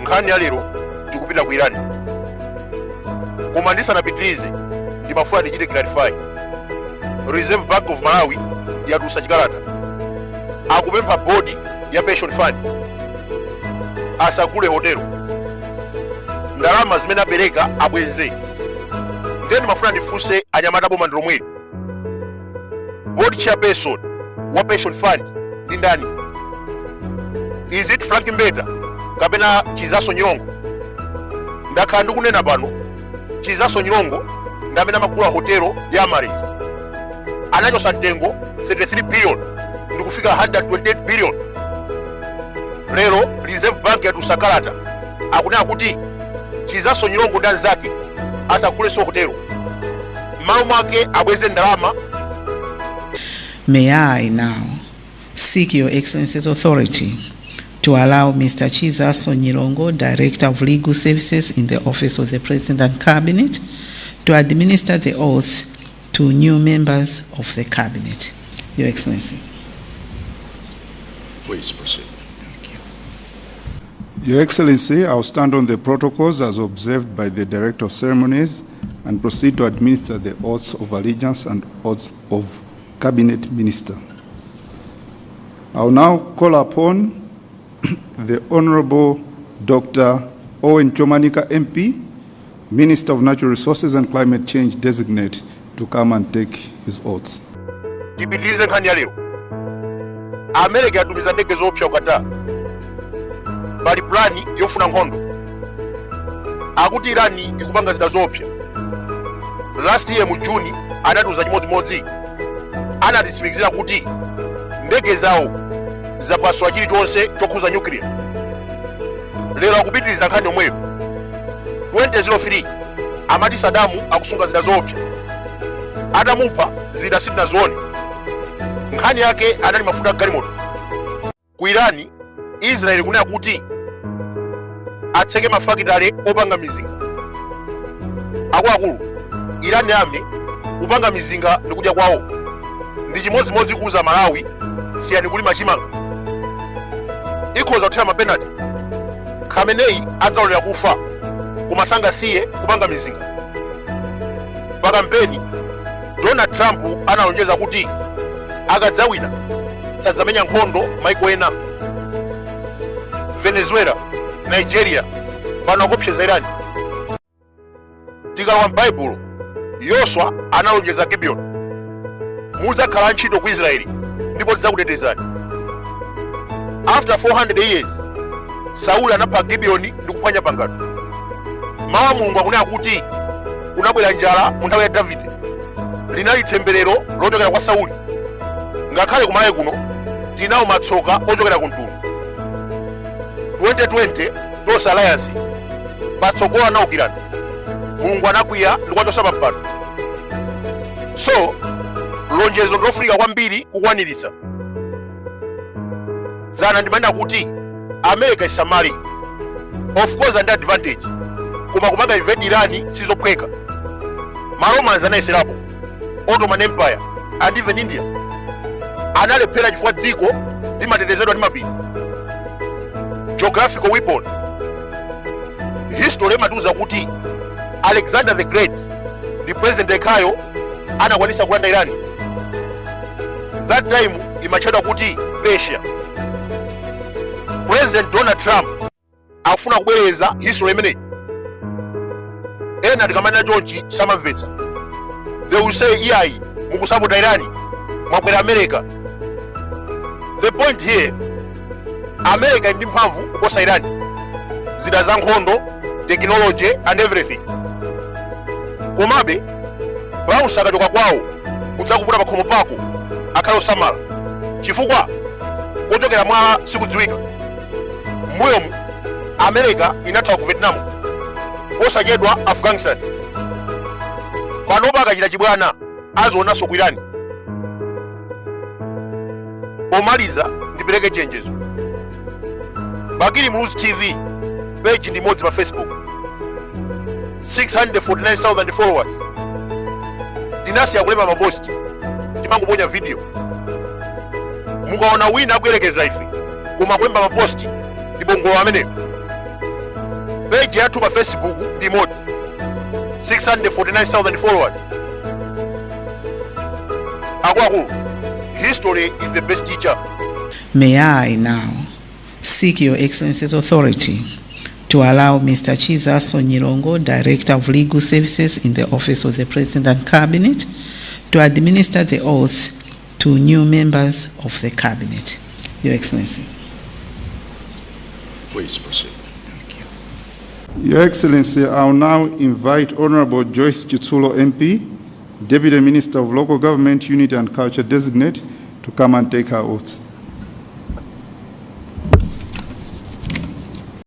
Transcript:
nkhani ya lero tikupita ku Iran. Koma ndisanapitirize ndimafuna ndichite clarify. Reserve Bank of Malawi yatulutsa chikalata akupempha bodi ya pension fund asagule hotelo, ndalama zimene apereka abweze. Ndiye ndimafuna ndifunse anyamata boma ndi lomweli, board chairperson wa pension fund ndi ndani? Is it Frank Mbeta kapena Chizaso Nyilongo? Ndakhala ndikunena pano, Chizaso Nyilongo ndi amene amagula hotelo ya Amaris, anachosa mtengo 33 billion ndikufika 128 billion. Lero Reserve Bank yatulutsa kalata akunena kuti Chizaso Nyilongo ndi anzake asagulenso hotelo, m'malo mwake abweze ndalama. May I now seek Your Excellency's authority to allow Mr. Chizaso Nyilongo, Director of Legal Services in the Office of the President and Cabinet, to administer the oaths to new members of the Cabinet. Your Excellency. Please proceed. Thank you. Your Excellency, I will stand on the protocols as observed by the Director of Ceremonies and proceed to administer the oaths of allegiance and oaths of Cabinet Minister. I will now call upon the Honorable Dr. Owen Chomanika MP, Minister of Natural Resources and Climate Change Designate, to come and take his oaths. Tipitirize nkhani ya lero. America yatumiza ndege zoopsa ku Qatar. Pali plani yofuna nkhondo. Akuti Iran ikupanga zida zoopsa. Last year mu June anatuza chimodzimodzi. Anatitsimikizira kuti ndege zawo zapaswa chilichonse chokhuza nuclear. Lero akupitiriza nkhani yomweyo. 2003 amati Sadamu akusunga zida zoopsa. Atamupha zida sitinazione. Nkhani yake anali mafuta galimoto. Ku Irani, Israeli kunena kuti atseke mafakitale opanga mizinga. Akuluakulu, Irani ame kupanga mizinga ndikudya kwawo. Ndi chimodzimodzi kuuza Malawi siyani kulima chimanga. Ikhoza kuthira mapenalty. Khamenei adzalolera kufa koma sangasiye kupanga mizinga. Pa kampeni Donald Trump analonjeza kuti akadzawina sadzamenya nkhondo maiko ena. Venezuela, Nigeria pano akupseza Irani. Tikalowa m'Baibulo, Yoswa analonjeza Gibeon, mudzakhala ntchito ku Israeli ndipo tidzakutetezani. After 400 years, Sauli anapha Gibeoni ndi kuphwanya pangano. Mawu a Mulungu akunena kuti kunabwera njala mu nthawi ya Davide. Linali temberero lochokera kwa Sauli. Ngakhale kumalawi kuno tinawo matsoka ochokera ku mtundu. 2020 Dos Alliance patsogolo anaukirana. Mulungu anakwiya ndi kuwachotsa pa mpando. So lonjezo ndilofunika kwambiri kukwaniritsa. Dzana ndimanena kuti America isamali. Of course and advantage. Koma kupanga invade Irani sizophweka. Maromans anayeserapo, Ottoman Empire and even India analephera chifukwa dziko limatetezedwa ndi mapiri. Geographical weapon. History imatiuza kuti Alexander the Great ndi President Ekayo anakwanisa kulanda Irani. That time imachedwa kuti Persia. President Donald Trump afuna kubwereza history imeneyi. Ena tikamana chonchi samamvetsa. They will say iyayi mukusapota Irani mwakwera America. The point here, America ndi mphamvu kuposa Irani. Zida za nkhondo, technology and everything. Komabe Brown akachoka kwawo kudzakuputa pa khomo pako akhale osamala. Chifukwa kochokera mwala sikudziwika. Mbuyomu America inathawa ku Vietnam, osachedwa Afghanistan. Panopa akachita chibwana azionanso ku Irani. Pomaliza ndipereke chenjezo. Bakili Muluzi TV page ndi imodzi pa Facebook, 649,000 followers. Tinasiya kulemba maposti, timangoponya video. Mukaona wina akuyerekeza ife koma kulemba maposti ndi bongola ameneyo. Page yathu pa Facebook ndi imodzi, 649,000 followers. Akuluakulu, history is the best teacher. May I now seek Your Excellency's authority to allow Mr. Chiza Sonyilongo, Director of Legal Services in the Office of the President and Cabinet, to administer the oaths to new members of the Cabinet. Your Excellency. Please proceed. Your Excellency, I will now invite Honorable Joyce Chitsulo MP, Deputy Minister of Local Government, Unity and Culture Designate, to come and take her oath.